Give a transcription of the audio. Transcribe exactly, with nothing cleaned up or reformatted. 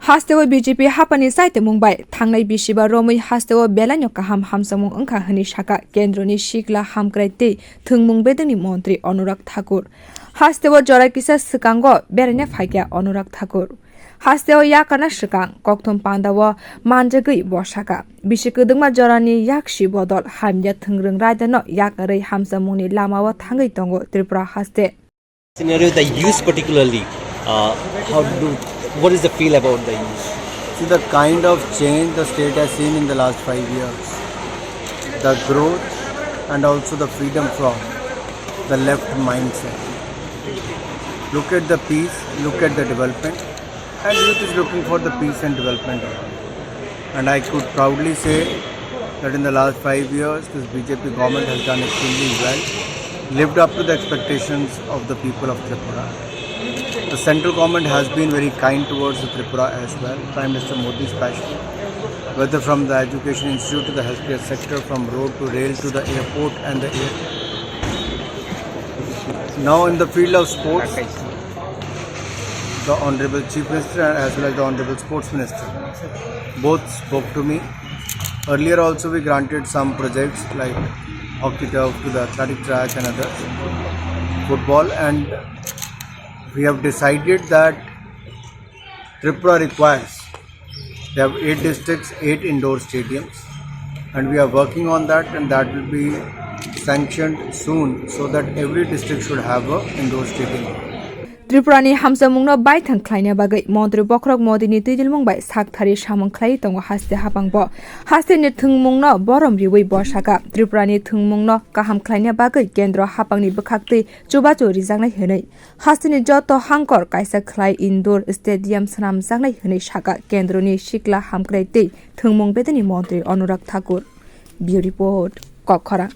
Hasteo B J P hapani chaitimung bai thangnai bisibar romwi hasteo belaino kaham hamjakmung wngkha hwnwi sakha kendroni sikla hamkrai tei thwngmung bedengni montri Anurag Thakur. Hasteo jora kisa swkango beraina phaikha Anurag Thakur. Hasteo yakarna swkang kokthum pandao manjagwi bo sakha, bisi kwdwkma jorani yaksi bodol hamya thwngrwng raidano yakarwi hamjakmungni lamao thangwi tongo Tripura haste. Scenario, the youth particularly, uh, how do, what is the feel about the youth? See the kind of change the state has seen in the last five years, the growth and also the freedom from the left mindset. Look at the peace, look at the development, and youth is looking for the peace and development. And I could proudly say that in the last five years, this B J P government has done extremely well, lived up to the expectations of the people of Tripura. The central government has been very kind towards the Tripura as well. Prime Minister Modi especially, whether from the education institute to the healthcare sector, from road to rail to the airport and the air. Now in the field of sports, the Honorable Chief Minister and as well as the Honorable Sports Minister both spoke to me. Earlier also we granted some projects like hockey turf to the athletic track and others, football, and we have decided that Tripura requires, they have eight districts, eight indoor stadiums, and we are working on that, and that will be sanctioned soon so that every district should have a indoor stadium. Tripurani hamjakmungno baithang khlaina bagwi Montri Bokhorok Modini twidilmung bai sakthari samung khlaiwi tongo haste hapangbo. Hasteni thwngmungno borom riwi bo sakha, Tripurani thwngmungno kaham khlaina bagwi kendro hapangni bwkhaktwi chubachu rijaknai hwnwi. Hasteni joto hangkor kaisa khlai indoor stadium swnamjaknai hwnwi sakha kendroni sikla hamkrai tei thwngmung bedeni montri Anurag Thakur. Bureau Report, Kokkhorang.